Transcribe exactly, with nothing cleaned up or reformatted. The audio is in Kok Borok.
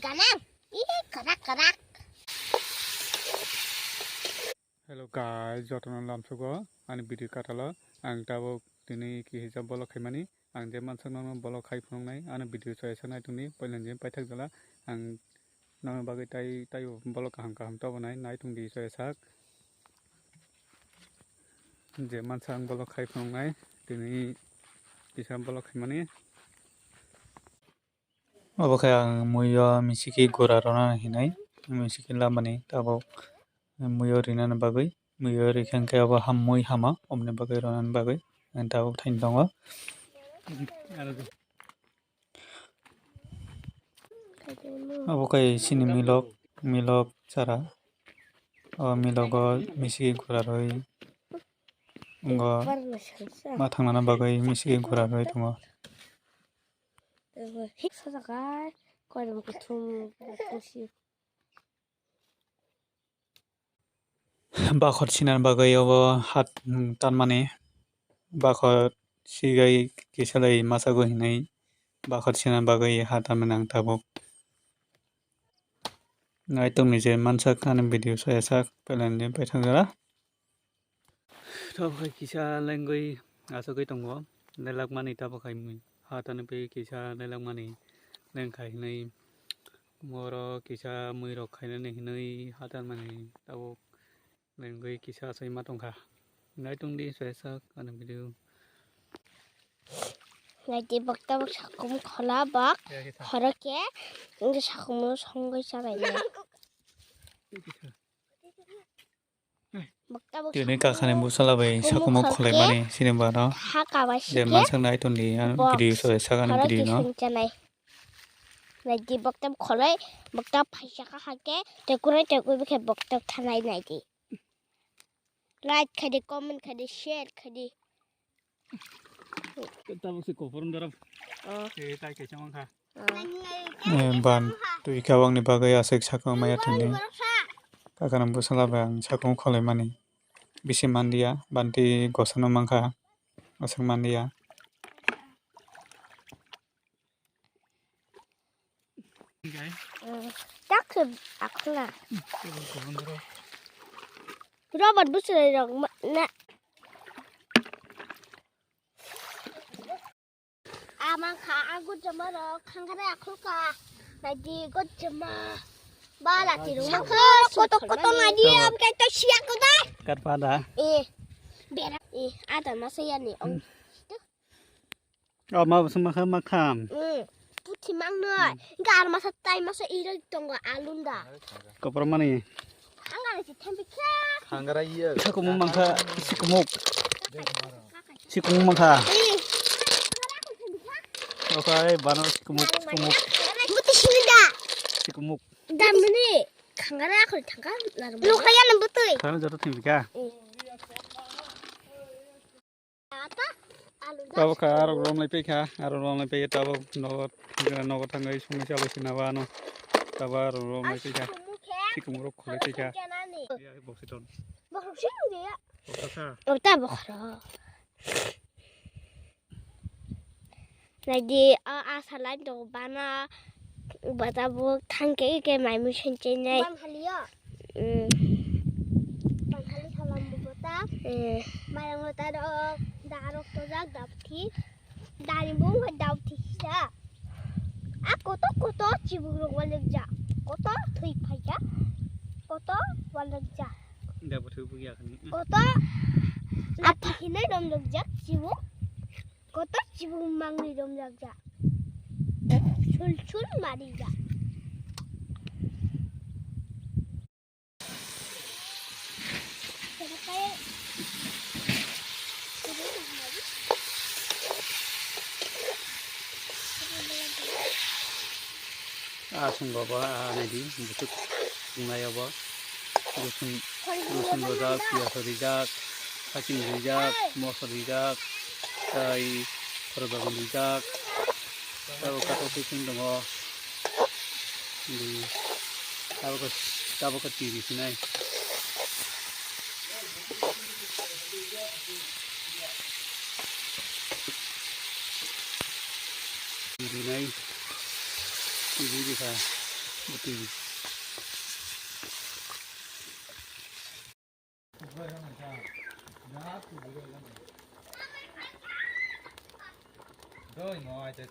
Kanang, ih, karak, karak. Hello guys, jotono lamsugo ani video katalo. Ang tabuk tini kihisa vlog khaimani. Ang je mansakno vlog khai phunuknai, ani video soya saknai tongdi, poilani je paithak jala. Ang nokni bagwi tai, taibo vlog kaham kaham tobonai, nai tongdi soya sak. Je mansa ang vlog khai phunuknai, tini kisa vlog khaimani. Obo khe ang muiyo misiki gura rwna hinwi, misiki labani tabuk muiyo rinani bagwi, muiyo rikha hwnkhe obo ham mui hama, oboni bagwi rwnani bagwi ang tabuk thaini tongo. Obo khe chini milok, milok chara. O milogo misiki gura rwi wngo, ma thangnani bagwi misiki gura rwi tongo. Bakhor sinani bagwi obo hat tanmani, bakhor sigai kisalai masago hinwi bakhor sinani bagwi hat tanmani ang tabuk. Nai tongni je mansak ani video soya sak, peleni paithak jala. Tabuk hai kisa lengwi asugwi tongo, lelakmani tabuk hai mui. Hatani bai kisa lelakmani lengkhai hinwi moro kisa muirok khainani hinwi hatanmani tabuk lengwi kisa asai ma tongkha. Nai tongdi soya sak ani video. Naidi bokta bok sakum khola bak khorokhe wngkhe sakumo songwi chalainai. Tini kakhani bwsala bai sakumo kholaimani sini bano. Je mansakno aitoni ang video soya sak ani video no. Naidi bokta kholai bokta phaisa kahake tekuroi tekui bokhe bokta thanai naidi. Like khaidi, comment khaidi, share khaidi. Tabuk se koporom dorop. Oh. Eh, tai kaisa mankha. Oh. Eh, ban twi kha bangni bagwi aswk sakno maya tongdi. Kakhani bwsala bai ang sakno kholaimani. Bisi manliya, banti gosano mankha, aswk manliya. Tak khe akhla. Robot bwswrai rok ma-, na. Amang kha, a gojama rok khangare akhulka. Naidi gojama. Bala tirung ma kha, koto koto naidi, am kai to siya ko dai. Kar pada. Eh. Bera. Eh, ada masa ya ni. Ong. Oh, ma bwswk makha makham. Mm. Puthi mangnoi. Gar masa tai masa iroi tongo alunda. Kopor mani. Angara si thembi kha. Hangara iya. Sakumung mankha sikumuk. Sikumung mankha. Eh. Okai bano sikumuk sikumuk. Buti sinida. Sikumuk. Damni. Khangara akhol thangka. Lukaya na butui. Khana joto thembi kha. Eh. Tabuk kha, aro rom lai paikha, aro rom lai paikha, tabuk nogo, nogo thangwi songwi chalai sina ba ano. Tabuk aro rom lai paikha. Sikumung rok khulai paikha. Ya, boksi ton. Boksi ton ya. Boksi sa. Ota bokhro. Naidi, o asa lai tongo bana, bata bo thangke ke mai mui songchenai. Banghaliyo. Mm. Banghali salam bo bata. Eh. Mairang bata rok, da rok tojak, da phuti. Dari bo wngkha da phuti sida. A koto koto chibuk rok walekjak. Koto thwi phaikha. Koto walekjak. Da bo thwi bukya khani. Koto a phakinai romlokjak chibuk. Kotor chibuk mangni romjakjak. Sul sul marijak. Aswk bo, ah, naidi, bwswk wngnai obo. Rosong, rosong rijak, piyaj rijak, sakin rijak, moso rijak, tei khorokbagan rijak, tei katok twi song tongo. Tabuk, tabuk twi risinai. Rinai, twi rikha. Doi mo ai te